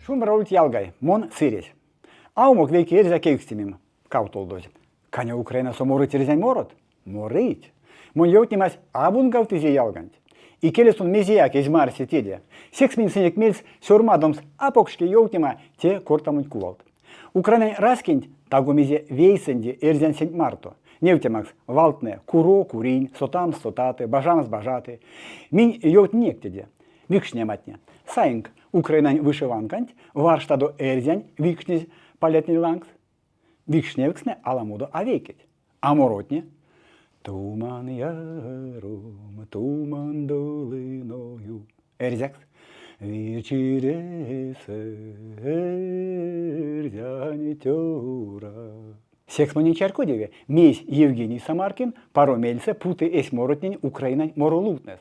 Шумбра ульть ялгай, мон Сыресь. А умок вейке эрзя кевкстимим, кавтолдозь. Каня Украинасо морыть эрзянь морот? Морыть. Монь ёвтнемась абунгавтызе ялганть. Икеле сон мезеяк эзь марсе теде. Секс минь сынек мельс сёрмадомс апокшке ёвтнема те кортамонть кувалт. Украинань раськенть таго мезе вейсэнди эрзянсенть марто. Невтемакс, валтнэ куро, куринь, сотамс, сотаты, бажамс, бажаты. Минь ёвтнинек теде. Викшнематне. Саинк Украинань вышиванканть, варштадо эрзянь викшнезь палятнень лангс. Викшневкстнэ аламодо а вейкеть. А моротне? Туман яром, туман долиною. Эрзякс. Вирь-чиресэ эрзянь цёра. Секс монень чарькодеви, мейсь Евгений Самаркин паро мельсэ путы эсь моротнень Украинань моролувтнес.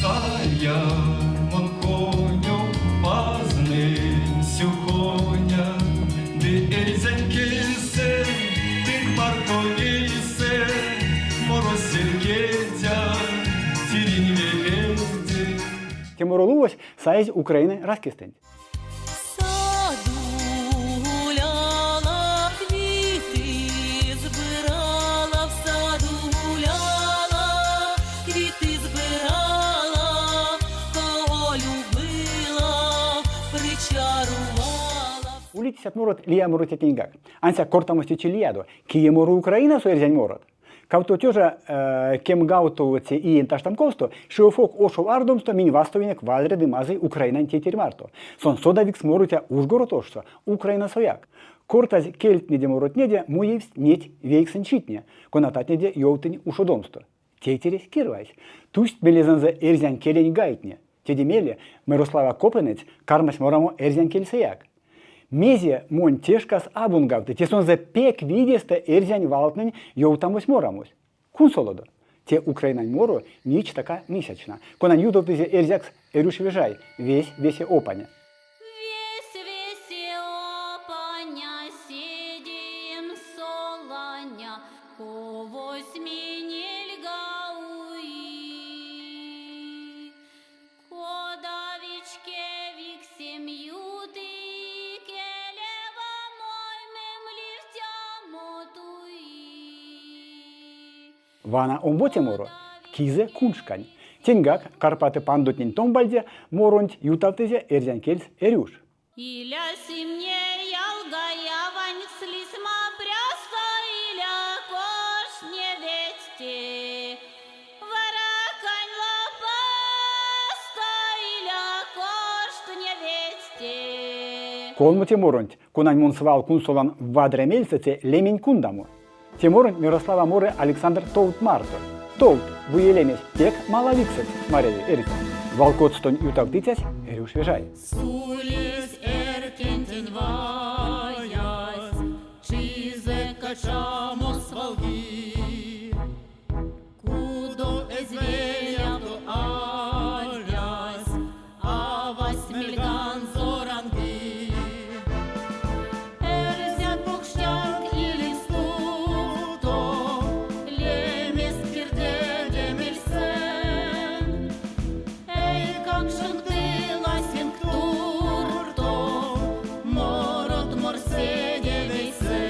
Сая мон коню пазнэнь сюконя, Ды эрзянь кельсэ тынк марто вейсэ Морось серьгедян тиринь веледе. Те моролувось саезь Украинань раськестэнть. Саду гуляла, квіти збирала, в саду гуляла, квіти збирала, кого любила, причарувала. Улить истят морот, лия моротятненьгак. Ансяк кортамось течи лиядо, кие моры Украинасо эрзянь морот? Кавто тёжа кемгавтовоце иень таштамковсто Шиофок ошов ардомсто минь вастовинек вадря ды мазый Украинань тейтерь марто. Сон содавикс морыця Ужгород ошсо, Украинасояк. Кортазь кельтнеде-моротнеде муевсть неть вейксэнь читне, конататнеде ёвтынь ушодомсто. Тейтересь кирвайсь. Тусть мелезэнзэ эрзянь келень гайтне. Теде мейле Мирослава Копынец кармась морамо эрзянь кельсэяк. Мезе монь те шкас абунгавты, те сонзэ пек видестэ эрзянь валтнэнь ёвтамось-морамось. Кунсолодо, те Украинань моро нич така мисячна, конань ютавтызе эрзякс Эрюш Вежай, весь весе опаня. Весь весе опаня седеем соланя, Ковось менельга уи. Кода вечкевиксэм юты икелева моймем ливтямо туи. Вана омбоце моро, Кизэ куншкань. Теньгак Карпаты пандотнень томбальде моронть ютавтызе эрзянь кельс Эрюш. Иля симне ялга-яванькс лисьмапрясто, иля кошне ведьте, варакань лопасто, иля коштне ведьте. Колмо те моронть, конань мон свал кунсолан вадря мельсэ, те лемень кундамо. Те моронть Мирослава моры Александр Товт марто. Товт, буелемесь пек малавиксэкс маряви эрзя. Валкоцтонь ютавтыцясь Эрюш Вежай. Сулесь эрькентень ваясь, Чизэ качамос валги. Кудо эзь велявто алясь, Авась мельганзо ранги. Эрзят покштянк илить стувто, Лемест кирдеде мельсэнк. Эйкакшонк ды ласенк туртов Морот морседе вейсэ.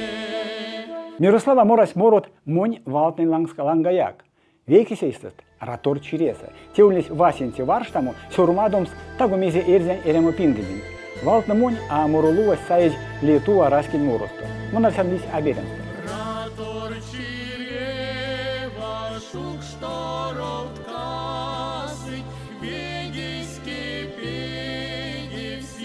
Мирослава морась морот Монь валтнэнь лангаяк. Вейкесь эйстэст Ратор чиресэ. Те ульнесь васенце варштамо сёрмадомс таго мезе эрзянь эрямо пингеденть. Валтнэ монь, а моролувось саезь Летува раськень моросто. Мон арсян лиссь а беряньстэ. Ратор чирева шукшторовт касыть, Ведесь кепедевсь,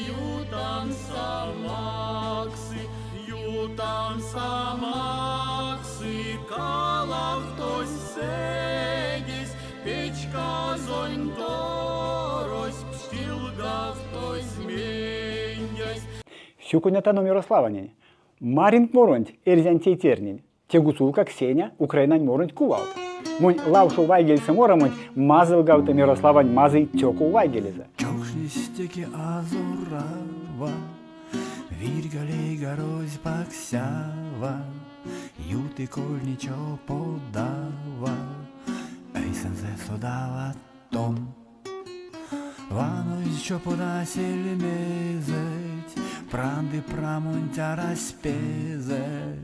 ютамс а максы, Ютамс а максы, калавтозь сэдесь, Печказонь торось пштилгавтозь мендязь. Сюконятано Мирославанень. Маринк моронть эрзянь тейтернень. Те гуцулка Ксеня Украинань моронть кувалт. Монь лавшо вайгельсэ морамонть мазылгавты Мирославань мазый цёков вайгелезэ. Чокшнесь теке азорава, Вирьга-лейга розь паксява. Юты кольни чоподава, Эйсэнзэ содават тон. Ванозь чопода сельмезэть, Пран ды прамонть арась пезэ,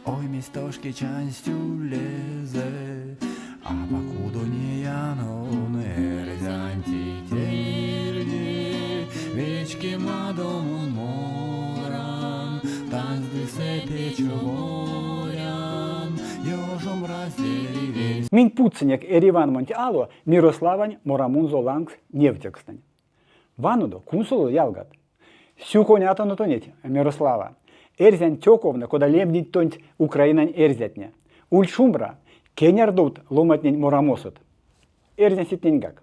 Оймесь тошки чансть улезэ, Апак удо неян он эрзянь тейтерне, Вечкемадо мон моран, Тансть ды сэпе човорян, Ёжом раздели весь. Минь путсынек эриванмонть ало Мирославань морамонзо лангс невтевкстнэнь. Ванодо, кунсолодо, ялгат. Сюконятано тонеть, Мирослава. Эрзянь цёковнэ, кода лемдить тонть Украинань эрзятне. Ульть шумбра, кенярдовт ломантнень морамосот. Эрзянсетненьгак.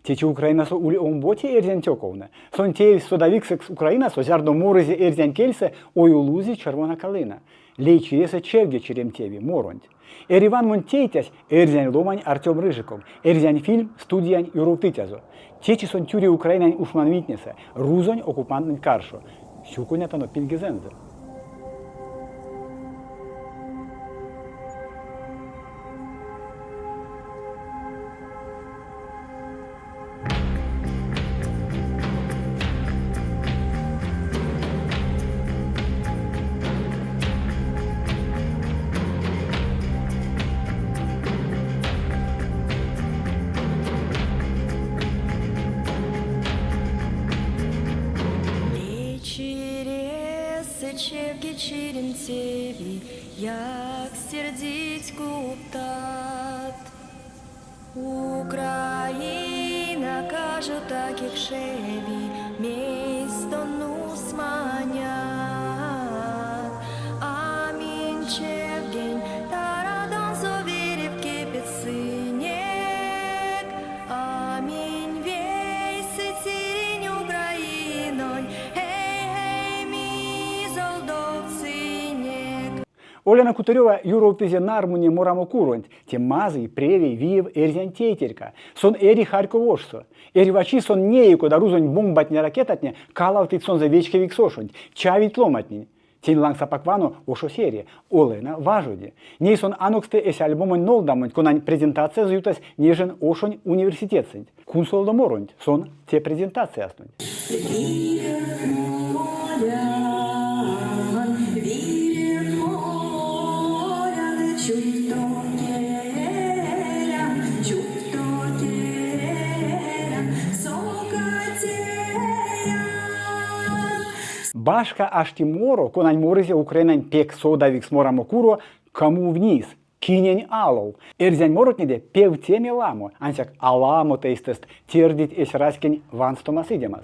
Течи Украинасо ули омбоце эрзянь цёковнэ. Сон теевсь содавиксэкс Украинасо, зярдо морызе эрзянь кельсэ Ой у лузі червона калина. Лей чиресэ чевге чиремтеви моронть. Эриван монь тейтясь эрзянь ломань Артём Рыжиков, эрзянь фильм студиянь юровтытязо. Течи сон тюри Украинань ушманвийтнесэ, рузонь оккупантнэнь каршо. Сюконятано пильгезэнзэ. Лей чиресэ чевге як сердить куптат. Украина кажу таких шеви, місто нусманят. Амінь чевгень, тарадон зоверев кепецинек. Амінь вейсы тиринь Украинонь, эй, эй, мизолдовцинек. Оляна Кутырева юровтызе нармуне морамо куронть, те мазый, превей, виев эрзянь тейтерька. Сон эри Харьков ошсо. Эрьва чи сон неи, кода рузонь бомбатне-ракетатне калавтыть сонзэ вечкевикс ошонть, чавить ломатнень. Тень лангс апак вано ошось эри, Олена важоди. Ней сон аноксты эсь альбомонь нолдамонть, конань презентациязо ютась Нежин ошонь университетсэнть. Кунсолодо моронть, сон те презентациястонть. Вирев молян, вирев молян, чувто керян, чувто керян, сока теян. Башка ашти моро, конань морызе Украинань пек содавикс морамо куро «Кому вниз», Кинень алов. Эрзянь моротнеде певтеме ламо, ансяк аламо эйстэст тердить эсь раськень ванстома-идемас.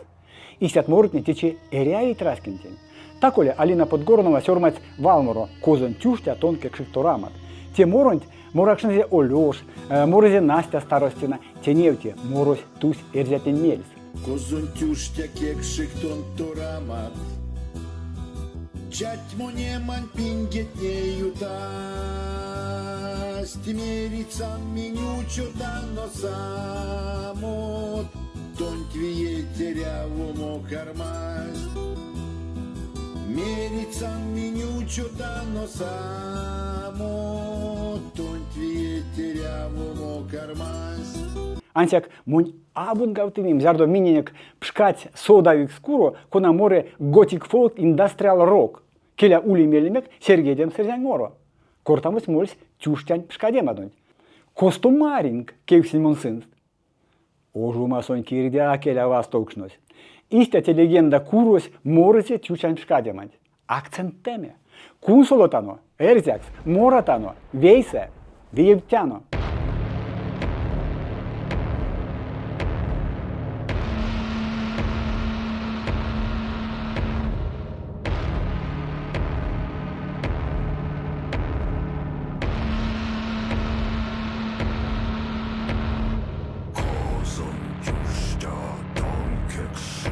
Истят моротне течи эрявить раськентень. Таколе Алина Подгорнова сёрмадсь валморо «Козонь тюштя тон кекшик торамат». Те моронть моракшнызе Олёш, морызе Настя Старостина, те невти, морось тусь эрзятнень мельс. Козонь тюштя кекшик тон торамат, Чатьмонемань пингетне ютасть, Мерицам минь учотано самот, Тонть виеть эрявомо кармасть. Мерицам минь учотано самот, Тонть виеть эрявомо кармасть. Ансяк монь абунгавтымим, зярдо миненек пшкадсь содавикс куро, кона моры готик фолк индастриал рок. Келя ули мелемек серьгедемс эрзянь моро. Кортамось мольсь Тюштянь пшкадемадонть. Косто маринк, кевкстинь мон сынст. Ожумасонь кирдя келя вастовкшнось. Истя те легенда курось морызе Тюштянь пшкадеманть. Акценттэме. Кунсолотано, эрзякс, моратано, вейсэ, виевтяно. Козонь тюштя тон кекшик?